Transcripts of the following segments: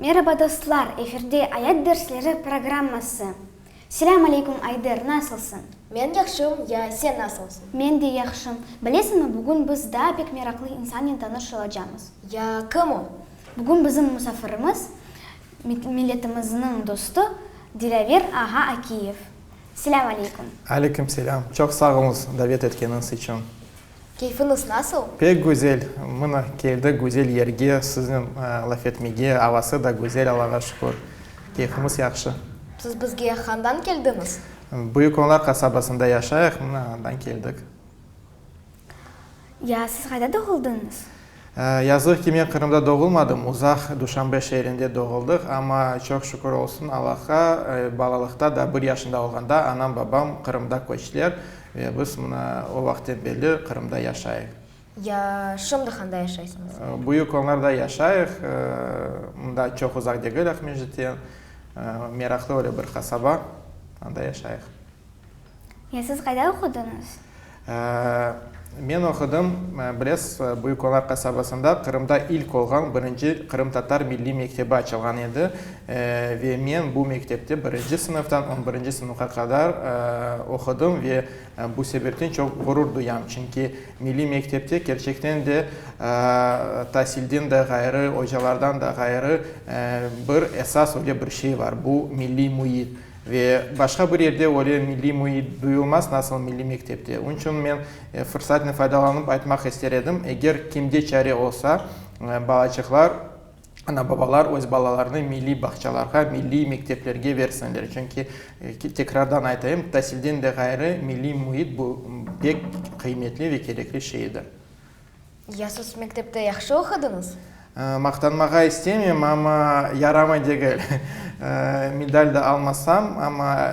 Meraba dostlar, efirde Ayat dersleri programması. Selâm aleyküm Ayder, nasılsıñ? Men yahşım, ya sen nasılsıñ? Men de yahşım. Bilesiñmi, bugün biz daa pek meraqlı insannen tanış olacamız. Ya kim o? Bugün bizim musafirimiz, milletimizniñ dostu Dilâver ağa Akiyev. Selâm aleyküm. Aleyküm selâm. Çoq sağ oluñız davet etkeniñiz içün. Keyfiñiz nasıl? Pek güzel. Mına, keldik güzel yerge, siznen laf etmege. Avası da güzel, Allağa şükür. Keyfimiz yahşı. Siz bizge handan keldiñiz? Büyük Onlar qasabasında yaşayıq, mına, andan keldik. Ya siz qayda doğuldıñız? Yazıq ki, men Qırımda doğulmadım, uzaq Duşanbe şeerinde doğuldıq, amma çoq şükür olsun Allahqa, balalıqta da bir yaşında olğanda anam-babam Qırımda köçtiler ve biz mına o vaqıtten berli Qırımda yaşayıq. Ya şimdi qanda yaşaysıñız? Büyük Onlarda yaşayıq, mında çoq uzaq degil Aqmescitten, meraqlı öyle bir qasaba, anda yaşayıq. Ya siz qayda oqudıñız? Men oqudım, bilesiz, Büyük Onlar qasabasında Qırımda ilk olğan birinci qırımtatar milliy mektebi açılğan edi. Ve men bu mektepte birinci sınıftan on birinci sınıfqa qadar oqudım ve bu sebepten çoq ğurur duyam. Çünki milliy mektepte kerçekten de tasilden de ğayrı, ocalardan da ğayrı bir esas öyle bir şey var, bu milliy müit. Ve başqa bir yerde öyle milliy müit duyulmaz, nasıl milliy mektepte. Onıñ içün men fırsatnen faydalanıp aytmaq ister edim, eger kimde çare olsa, balaçıqlar, ana-babalar öz balalarını milliy bağçalarğa, milliy mekteplerge versinler. Çünki, tekrardan aytayım, tasilden de ğayrı milliy müit bu pek qıymetli ve kerekli şeydir. Ya siz mektepte yahşı oqudıñız? Maqtanmağa istemeyim, amma yaramay degil. Medal da almasam, amma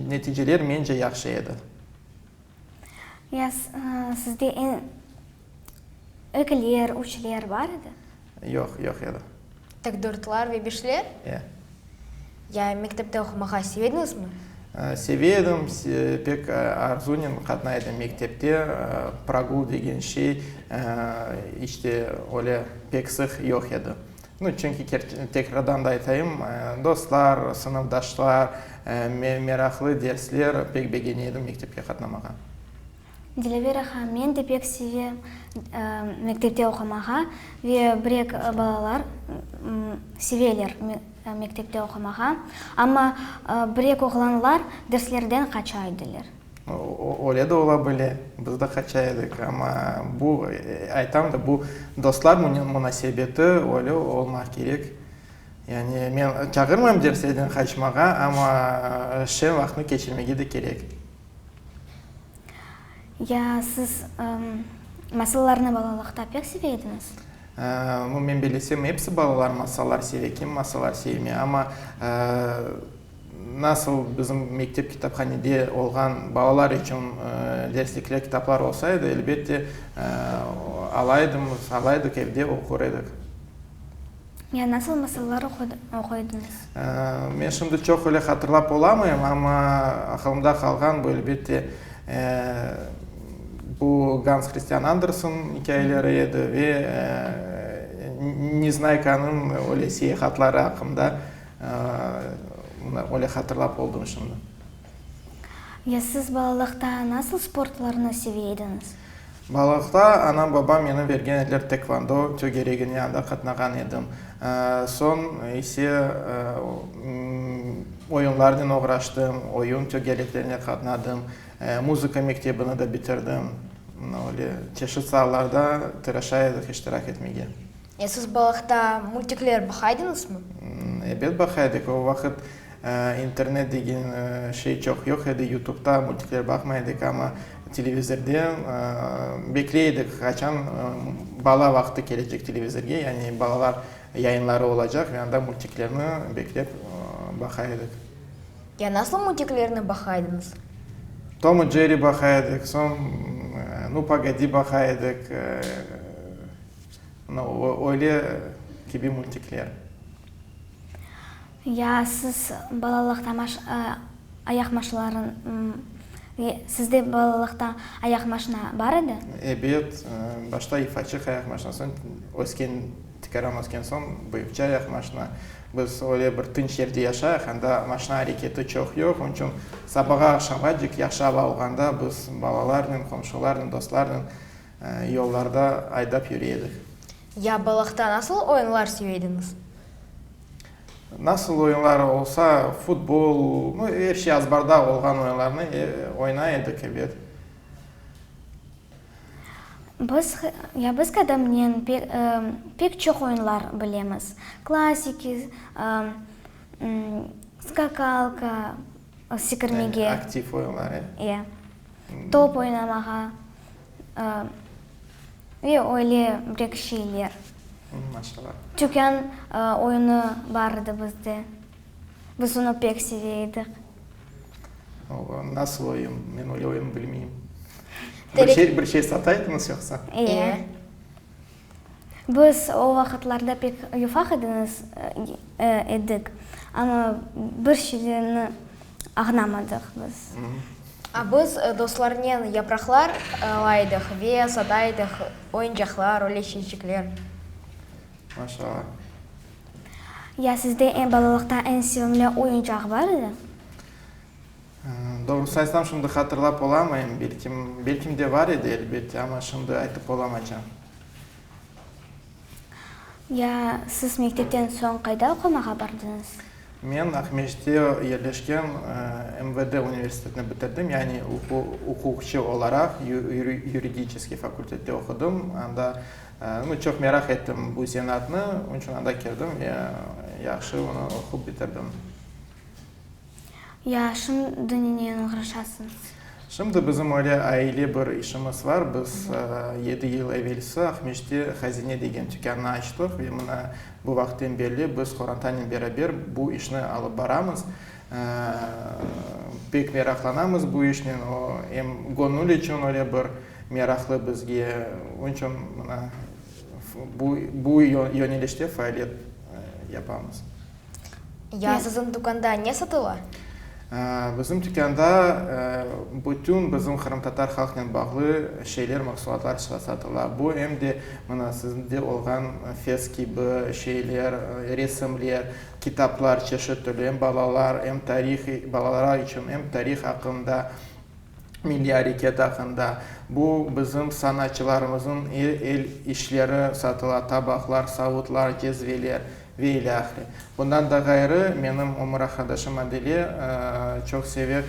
neticeler mence yahşı edi. Ya sizde eñ ekiler, üçler bar edi? Yoq, yoq edi. Tek dörtlar ve beşler? E. Ya mektepte oqumağa seve ediñizmi? Seve edim, pek arzunen qatnay edim mektepte. Progul degen şey iç de öyle pek sıq yoq edi. Nu, çünki tekrardan da aytayım, dostlar, sınıfdaşlar, meraqlı dersler, pek begene edim mektepke qatnamağa. Dilâver ağa, men de pek sevem mektepte oqumağa ve bir-eki balalar seveler mektepte oqumağa, amma bir-eki oğlanlar derslerden qaça ediler. Öyle de ola bile, biz de qaça edik, amma bu, aytam da, bu dostlar munasebeti öyle olmaq kerek. Yani men çağırmayım derslerden qaçmağa, amma şeñ vaqıtnı keçirmege de kerek. Ya siz masallarnı balalıqta pek seve ediñiz? Nu, men bilesem, episi balalar masallar seve, kim masallar sevmey, amma nasıl bizim mektep kitaphanede olğan balalar içün derslikler, kitaplar olsa edi, elbette, ala edim, ala edik, evde oqur edik. Ya nasıl masallar oquy ediñiz? Men şimdi çoq öyle hatırlap olamayım, amma aqılımda qalğan bu, elbette, bu Gans Hristian Andersen ikâyeleri edi ve Neznaykanıñ öyle seyahatları aqqında öyle hatırlap oldım şimdi. Ya siz balalıqta nasıl sportlarnı seve ediñiz? Balalıqta anam-babam meni bergen ediler tekvando tögeregine, anda qatnağan edim. Soñ ise oyunlarnen oğraştım, oyun tögereklerine qatnadım, muzıka mektebini de bitirdim. Mına öyle çeşit saalarda tırışa edik iştirak etmege. Ya siz balalıqta multikler baqaydıñızmı? Ebet baqaydık. O vaqıt internet degen şey çoq yoq edi, YouTubeta multikler baqmay edik, amma televizorden bekley edik, qaçan bala vaqtı kelecek televizorge, yani balalar yayınları olacaq ve anda multiklerni beklep baqa edik. Ya nasıl multiklerni baqaydıñız? Tom i Jerri baqa edik, soñ Nu, pogodi baqa edik. Öyle kibi multikler. Ya siz balalıqta ayaq maşnaların, sizde balalıqta ayaq maşna bar edi? Ebet, başta ifaçıq ayaq maşna, soñ ösken. Tikaram ösken soñ büyükçe ayaq maşina. Biz öyle bir tınç yerde yaşayıq, anda maşina areketi çoq yoq, onıñ içün sabağa aqşamğacek yahşı ava olğanda biz balalarnen, qomşularnen, dostlarnen yollarda aydap yüre edik. Ya balıqta nasıl oyunlar seve ediñiz? Nasıl oyunlar olsa, futbol, nu, er şey azbarda olğan oyunlarnı oynay edik, ebet. Biz, ya biz kadamnen pek çoq oyunlar bilemiz. Klassiki, skakalka, sekirmege. Yani aktiv oyunlar, e? Ya. Top oynamağa ve öyle bir şeyler. Maşallah. Tükân oyunı bar edi bizde. Biz onı pek seve edik. O nasıl oyun? Men öyle oyun bilmeyim. Bir şey, bir şey sata ediñiz yoqsa? E. Biz o vaqıtlarda pek yufaq ediñiz, edik, amma bir şeylerni añlamadıq biz. A biz dostlarnen yapraqlar ala edik ve sata edik, oyuncaqlar, öyle şeyçikler. Maşallah. Ya sizde eñ balalıqta eñ sevimli oyuncaq bar edi? Doğrusı aytsam, şimdi hatırlap olamayım. Belkim, belkim de bar edi, elbette, amma şimdi aytıp olamaycam. Ya siz mektepten soñ qayda oqumağa bardıñız? Men Aqmescitte yerleşken MVD universitetini bitirdim, yani uquqçı olaraq yuridiçeskiy fakultette oqudım. Anda, nu, çoq meraq ettim bu zenaatnı, onıñ içün anda kirdim ve yahşı onı oqup bitirdim. Ya şimdi nenen oğraşasıñız? Şimdi bizim öyle aile bir işimiz var. Biz yedi yıl evelsi Aqmescitte Hazine degen tükânnı açtıq ve mına bu vaqıtten berli biz qorantanen beraber bu işni alıp baramız. Pek meraqlanamız bu işnen. O, em göñül içün öyle bir meraqlı bizge. Onıñ içün mına bu bu yönelişte faaliyet yapamız. Ya siziñ tükânda ne satıla? Bizim tükânda bütün bizim qırımtatar halqnen bağlı şeyler, mahsulatlar satıla. Bu em de mına sizde olğan fes kibi şeyler, resimler, kitaplar çeşit türlü, em balalar, em tarih, balalar içün em tarih aqqında, milliy areket aqqında. Bu bizim sanatçılarımıznıñ el işleri satıla, tabaqlar, savutlar, cezveler ve ilâhre. Bundan da ğayrı, menim ömür arqadaşım Adile çoq seve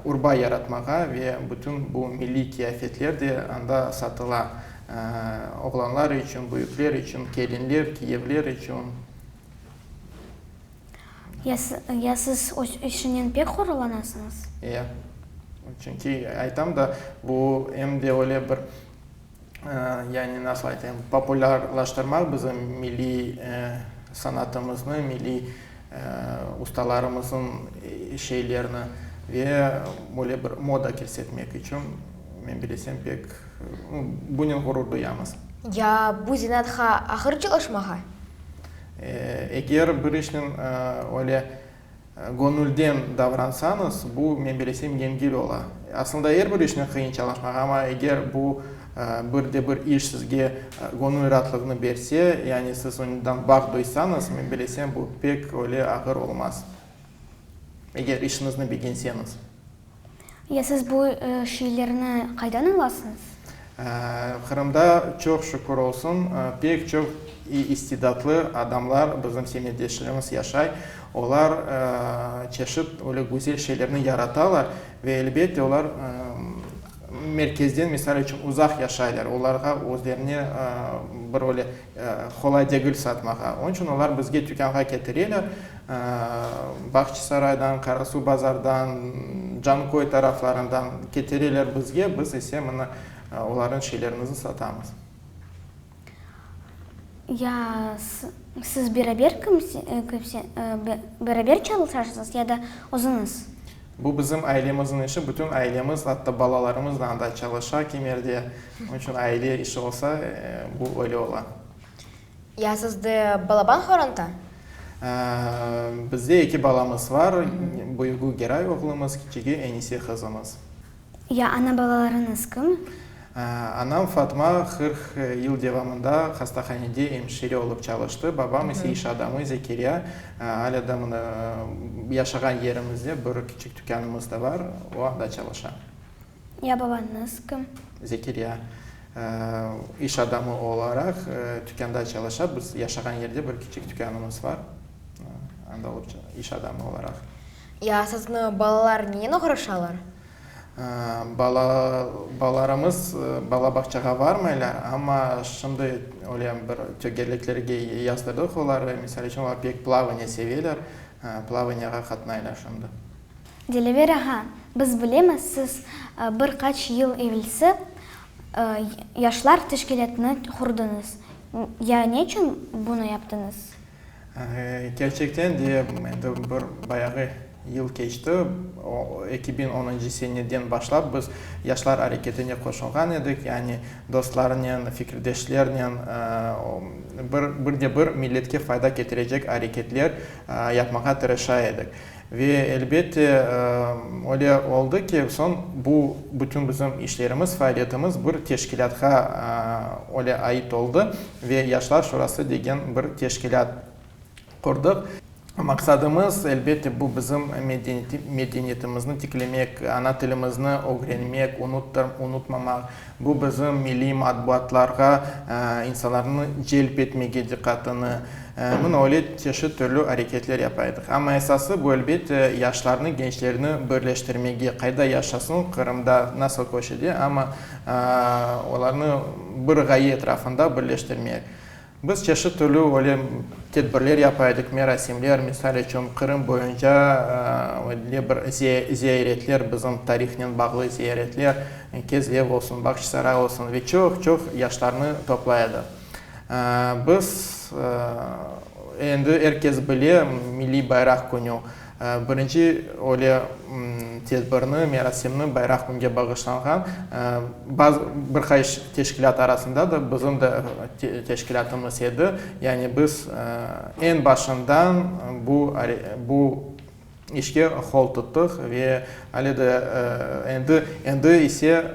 urba yaratmağa ve bütün bu milliy kiyafetler de anda satıla, oğlanlar içün, büyükler içün, kelinler, kiyevler içün. Ya siz öz işinen pek ğururlanasıñız? Ya. Çünki aytam da, bu em de öyle bir, yani nasıl aytayım, populârlaştırmaq bizim milliy sanatımıznı, milliy ustalarımıznıñ şeylerini ve böyle bir moda kirsetmek içün, men bilesem, pek bunen ğurur duyamız. Ya bu zenaatqa ağır çalışmağa? Eger bir işnen öyle göñülden davransañız, bu, men bilesem, yengil ola. Aslında er bir işnen qıyın çalışmaq, amma eger bu bir de bir iş sizge göñül raatlığını berse, yani siz ondan baht duysañız, men bilesem, bu pek öyle ağır olmaz, eger işiñizni begenseñiz. Ya siz bu şeylerni qaydan alasıñız? Qırımda, çoq şükür olsun, pek çoq istidatlı adamlar, bizim semetdeşlerimiz yaşay. Olar çeşit öyle güzel şeylerni yaratalar ve, elbette, olar merkezden, misal içün, uzaq yaşaylar. Olarğa özlerine bir öyle qolay degil satmağa. Onıñ içün olar bizge tükânğa ketireler, Bağçasaraydan, Qarasuvbazardan, Canköy taraflarından ketireler bizge, biz ise mına olarnıñ şeylerimizni satamız. Ya siz beraber kimse, beraber çalışasıñız ya da özüñiz? Bu bizim ailemizniñ işi, bütün ailemiz, atta balalarımız da anda çalışa kimerde. Onıñ içün aile işi olsa, bu öyle ola. Ya sizde balaban qoranta? Bizde eki balamız var, büyügi Geray oğlumız, kiçigi Enise qızımız. Ya ana-babalarıñız kim? Anam Fatma 40 yıl devamında hastahanede emşire olıp çalıştı, babam ise iş adamı Zekeriya, alâ da mına yaşağan yerimizde bir kiçik tükânımız da bar, o anda çalışa. Ya babañız kim? Zekeriya iş adamı olaraq tükânda çalışa, biz yaşağan yerde bir kiçik tükânımız bar, anda olıp iş adamı olaraq. Ya sizni balalar nenen oğraşalar? Bala, balalarımız bala bağçağa varmaylar, amma şimdi öyle bir tögerliklerge yazdırdıq olarnı, misal içün, olar pek plavaniye seveler, plavaniyağa qatnaylar şimdi. Dilâver ağa, biz bilemiz, siz bir qaç yıl evelsi yaşlar teşkilâtını qurdıñız. Ya ne içün bunı yaptıñız? Kerçekten de, endi bir bayağı yıl keçti, 2010-ncı seneden başlap biz yaşlar areketine qoşulğan edik, yani dostlarnen, fikirdeşlernen bir, bir de bir milletke fayda ketirecek areketler yapmağa tırışa edik. Ve, elbette, öyle oldı ki, soñ bu bütün bizim işlerimiz, faaliyetimiz bir teşkilâtqa öyle ait oldı ve Yaşlar Şurası degen bir teşkilât qurdıq. Maqsadımız, elbette, bu bizim medeniyetimizni tiklemek, ana tilimizni ögrenmek, unutmamaq, bu bizim milliy matbuatlarğa insanlarnı celp etmege diqqatını, mına öyle çeşit türlü areketler yapa edik. Amma esası bu, elbette, yaşlarnı, gençlerni birleştirmege, qayda yaşasın, Qırımda, nasıl köşede, amma olarnı bir ğaye etrafında birleştirmek. Biz çeşit türlü öyle tedbirler yapa edik, merasimler, misal içün, Qırım boyunca öyle bir ziyaretler, bizim tarihnen bağlı ziyaretler, Kezlev olsun, Bağçasaray olsun ve çoq-çoq yaşlarnı toplay edik. Biz, endi er kes bile, Milliy bayraq künü, Birinci öyle tedbirni, merasimni Bayraq künge bağışlanğan bazı bir qaç teşkilât arasında da bizim de teşkilâtımız edi. Yani biz eñ başından bu bu işke qol tuttıq ve ale de endi endi ise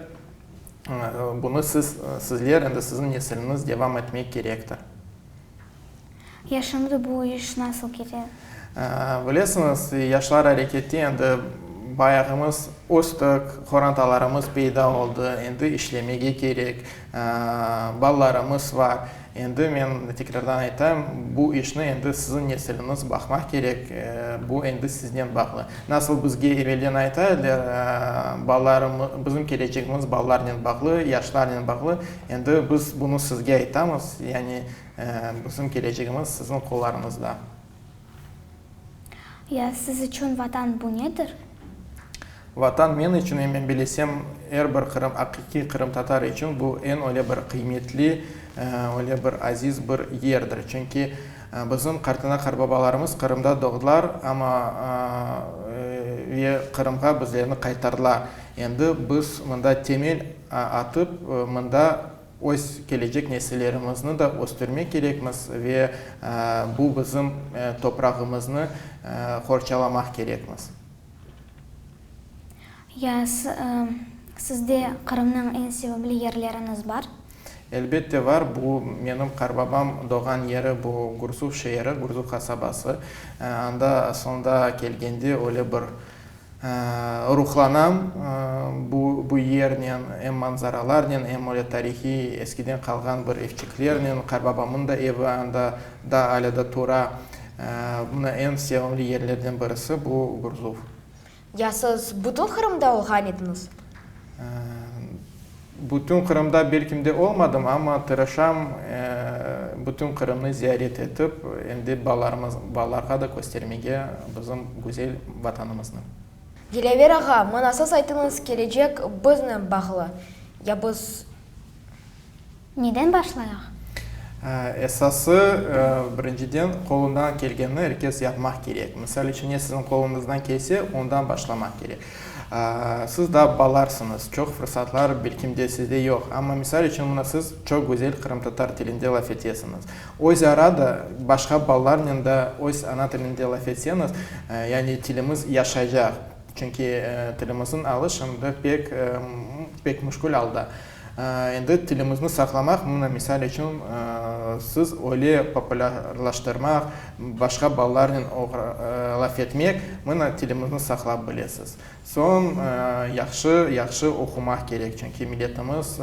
bunı siz sizler, endi siziñ nesiliñiz devam etmek kerektir. Ya şimdi bu iş nasıl kete? Bilesiñiz, yaşlar areketi endi bayağımız östik, qorantalarımız peyda oldı, endi işlemege kerek, balalarımız bar. Endi men tekrardan aytayım, bu işni endi siziñ nesiliñiz baqmaq kerek, bu endi siznen bağlı. Nasıl bizge evelden ayta ediler, balalarımız, bizim kelecegimiz balalarnen bağlı, yaşlarnen bağlı, endi biz bunı sizge aytamız, yani Bizim kelecegimiz siziñ qollarıñızda. Ya siz içün Vatan bu nedir? Vatan men içün, em men bilesem, er bir qırım, aqiqiy qırımtatar içün bu eñ öyle bir qıymetli, öyle bir aziz bir yerdir. Çünki bizim qartana-qartbabalarımız Qırımda doğdılar, amma ve Qırımğa bizlerni qaytardılar. Endi biz mında temel atıp, mında Öz kelecek nesillerimizni da östürmek kerekmiz ve bu bizim toprağımıznı qorçalamaq kerekmiz. Ya sizde Qırımnıñ eñ sevimli yerleriñiz bar? Elbette bar. Bu menim qarbabam doğğan yeri, bu Gurzuf şeeri, Gurzuf qasabası. Anda soñda kelgende öyle bir Ruhlanam bu bu yernen, em manzaralarnen, em öyle tarihiy, eskiden qalğan bir evçiklernen. Qarbabamıñ da evi anda daa alâ da tura. Mına eñ sevimli yerlerden birisi bu Gurzuf. Ya siz bütün Qırımda olğan ediñiz? Bütün Qırımda belkim de olmadım, amma tırışam bütün Qırımnı ziyaret etip, endi balalarımız, balalarğa da köstermege bizim güzel Vatanımıznı. Dilâver ağa, mına siz aytıñız, kelecek biznen bağlı. Ya biz. Neden başlayaq? Esası, birinciden, qolundan kelgenini er kes yapmaq kerek. Misal içün, ne siziñ qoluñızdan kelse, ondan başlamaq kerek. Siz daa balarsıñız, çoq fırsatlar belkim de sizde yoq. Amma, misal içün, mına siz çoq güzel qırımtatar tilinde laf etesiñiz. Öz ara da, başqa balalarnen da öz ana tilinde laf etseñiz, yani tilimiz yaşaycaq. Çünki tilimizniñ alı şimdi pek, pek müşkül alda. Endi tilimizni saqlamaq, mına, misal içün, siz öyle populârlaştırmaq, başqa balalarnen laf etmek, mına, tilimizni saqlap bilesiz. Soñ, yahşı, yahşı oqumaq kerek, çünki milletimiz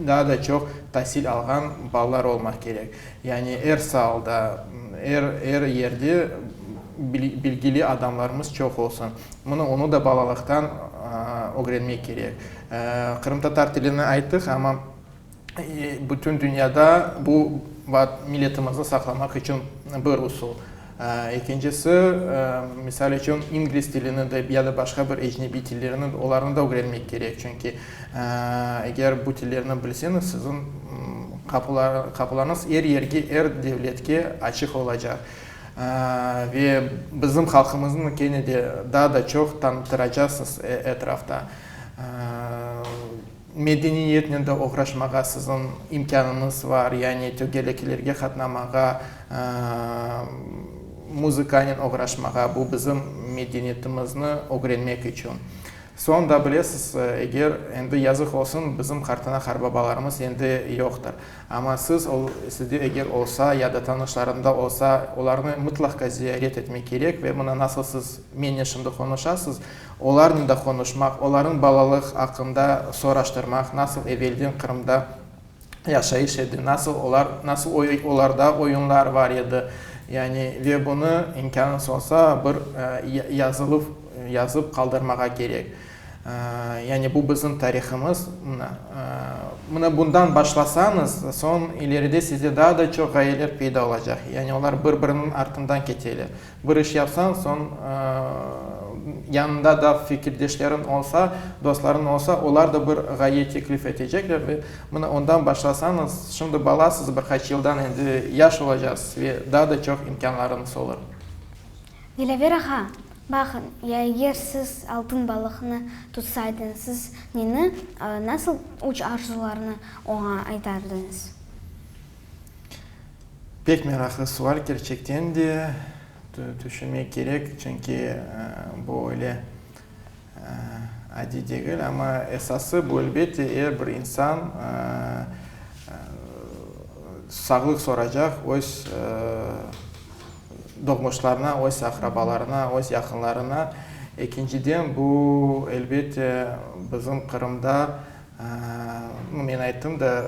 daa da çoq tasil alğan balalar olmaq kerek. Yani er saalda, er, er yerde bilgili adamlarımız çoq olsun. Mına onı da balalıqtan ögrenmek kerek. Qırımtatar tilini ayttıq, amma bütün dünyada bu milletimizni saqlamaq içün bir usul. Ekincisi, misal içün, ingliz tilini de ya da başqa bir ecnebiy tillerni, olarnı da ögrenmek kerek, çünki eger bu tillerni bilseñiz, siziñ qapılarıñız er yerge, er devletke açıq olacaq. Ve bizim halqımıznı kene de daa da çoq tanıttıracaqsız etrafta. Medeniyetnen de oğraşmağa siziñ imkânıñız var, yani tögerliklerge qatnamağa, muzıkanen oğraşmağa, bu bizim medeniyetimizni ögrenmek içün. Soñ da bilesiz, eger endi yazıq olsun, bizim qartana-qartbabalarımız endi yoqtır. Amma siz, sizde eger olsa ya da tanışlarında olsa, olarnı mıtlaqqa ziyaret etmek kerek ve mına nasıl siz mennen şimdi qonuşasız, Olarnen de qonuşmaq, olarnıñ balalıq aqqında soraştırmaq, nasıl evelden Qırımda yaşayış edi, nasıl olar, nasıl olarda oyunlar bar edi, yani ve bunı imkânıñız olsa bir yazılıv yazıp qaldırmağa kerek. Yani bu bizim tarihımız. Mına, mına bundan başlasañız, soñ ileride sizde daa da çoq ğayeler peyda olacaq. Yani olar bir-biriniñ artından keteler. Bir iş yapsañ, soñ yanında da fikirdeşleriñ olsa, dostlarıñ olsa, olar da bir ğaye teklif etecekler ve mına ondan başlasañız, şimdi balasız, bir qaç yıldan endi yaş olacaqsız ve daa da çoq imkânlarıñız olur. Dilâver ağa, baqıñ, ya eger siz altın balıqnı tutsaydıñız, siz neni, nasıl üç arzularnı oña aytardıñız? Pek meraqlı sual, kerçekten de tüşünmek kerek, çünki bu öyle adiy degil, amma esası bu, elbette, er bir insan sağlıq soracaq öz doğmuşlarına, öz aqrabalarına, öz yaqınlarına. Ekinciden, bu, elbette, bizim Qırımda Men ayttım da,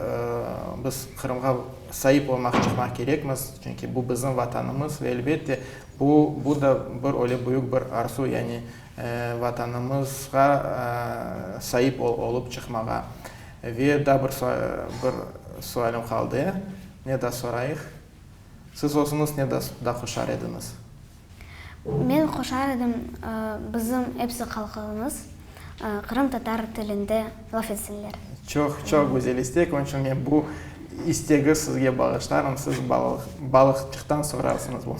biz Qırımğa saip olmaq çıqmaq kerekmiz, çünki bu bizim Vatanımız ve elbette, bu, bu da bir öyle büyük bir arzu, yani Vatanımızğa saip olıp çıqmağa. Ve daa bir bir sualim qaldı, ne daa sorayıq? Siz özüñiz ne daa qoşar ediñiz? Men qoşar edim, bizim episi halqımız qırımtatar tilinde laf etsinler. Çoq, çoq güzel istek, onıñ içün men bu istegi sizge bağışlarım, siz balıqçıqtan sorarsıñız bunı.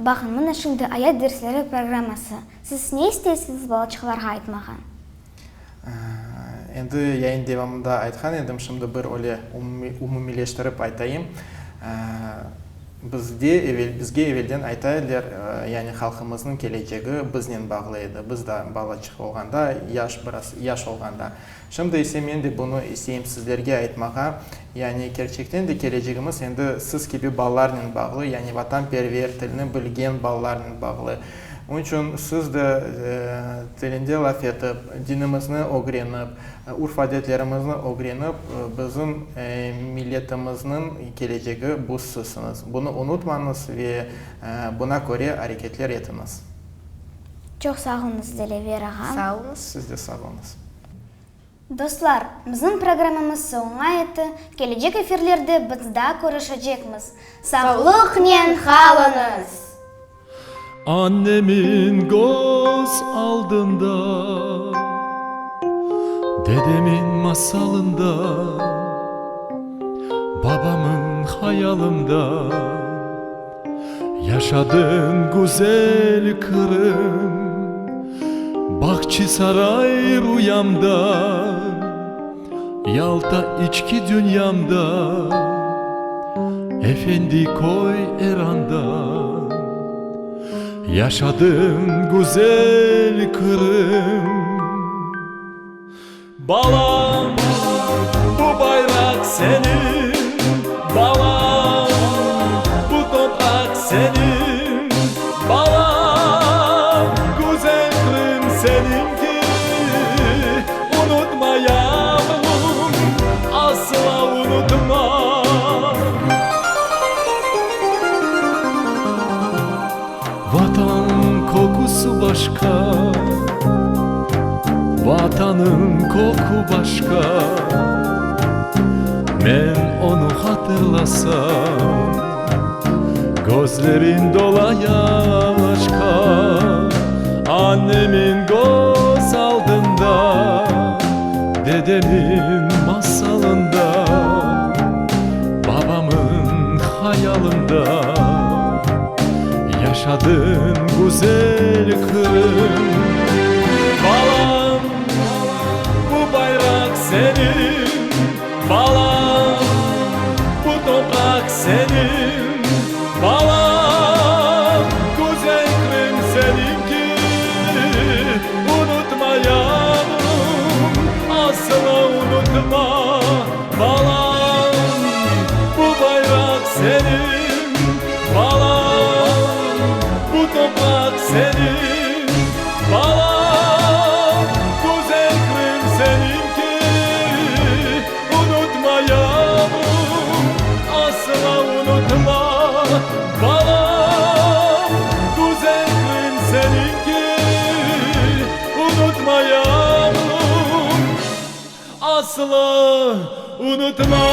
Baqıñ, mına şimdi Ayat dersleri programması. Siz ne isteysiñiz balaçıqlarğa aytmağa? Endi yayın devamında aytqan edim, şimdi bir öyle umumiyleştirip aytayım. Bizde evel, bizge evelden ayta ediler, yani halqımıznıñ kelecegi biznen bağlı edi, biz da balaçıq olğanda, yaş, biraz yaş olğanda. Şimdi ise men de bunı isteyim sizlerge aytmağa, yani kerçekten de kelecegimiz endi siz kibi balalarnen bağlı, yani vatanperver, tilni bilgen balalarnen bağlı. Onıñ içün siz de tilinde laf etip, dinimizni ögrenip, urf-adetlerimizni ögrenip, bizim milletimizniñ kelecegi bu sizsiñiz. Bunı unutmañız ve buna köre areketler etiñiz. Çoq sağ oluñız, Dilâver ağa. Sağ oluñız. Siz de sağ oluñız. Dostlar, bizim programmamız soñuna yetti, kelecek efirlerde biz daa körüşecekmiz. Sağlıqnen qalıñız! Annemin köz aldında, Dedemin masalında, Babamın hayalında Yaşadıñ güzel Qırım, Bahçisaray ruyamda, Yalta içki dünyamda, Efendi köy er anda. Yaşadıñ güzel Qırım. Balam, bu bayraq seniñ, Balam, bu topraq seniñ, Balam, güzel Qırım seniñki. Unutma, yavrum, asla unutma. Vatan kokusu başqa, Vatanıñ koku başqa. Men onı hatırlasam, Közlerim dola yaşqa. Annemin köz aldında, Dedemin masalında, Babamın hayalında Yaşadın güzel Qırım. Balam, bu bayraq seniñ, Balam, bu topraq seniñ, Balam, güzel Qırım seniñki. Unutma, yavrum, asla unutma. Balam, bu bayraq seniñ, Balam, bu topraq seniñ, Balam, güzel Qırım seniñki. Unutma, yavrum, asla unutma. Balam, güzel Qırım seniñki. Unutma, yavrum, asla unutma.